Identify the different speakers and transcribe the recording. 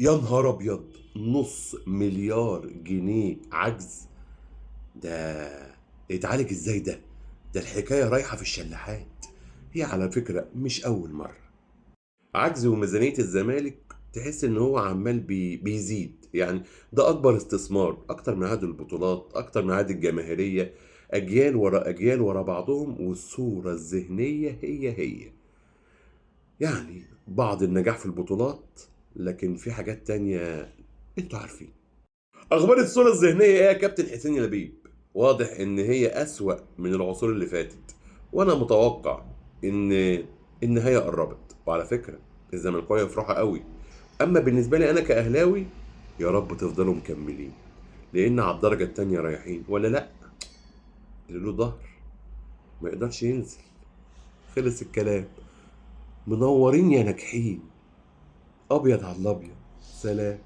Speaker 1: يا نهار ابيض، نص مليار جنيه عجز، ده يتعالج ازاي ده؟ ده الحكاية رايحة في الشلاحات. هي على فكرة مش اول مرة عجز، وميزانيه الزمالك تحس ان هو عمال بيزيد، يعني ده اكبر استثمار، اكتر من عدد البطولات، اكتر من عدد الجماهيرية، اجيال ورا اجيال ورا بعضهم، والصورة الذهنية هي هي. يعني بعض النجاح في البطولات، لكن في حاجات تانية انتوا عارفين. اخبار الصورة الذهنية ايه يا كابتن حسين لبيب؟ واضح ان هي اسوأ من العصور اللي فاتت، وانا متوقع ان النهاية قربت. وعلى فكرة الزملكاويه يفرحوا قوي، اما بالنسبة لي انا كاهلاوي يا رب تفضلوا مكملين، لان على الدرجة التانية رايحين ولا لا؟ اللي له ظهر ما يقدرش ينزل. خلص الكلام. منورين يا ناجحين، ابيض على الابيض. سلام.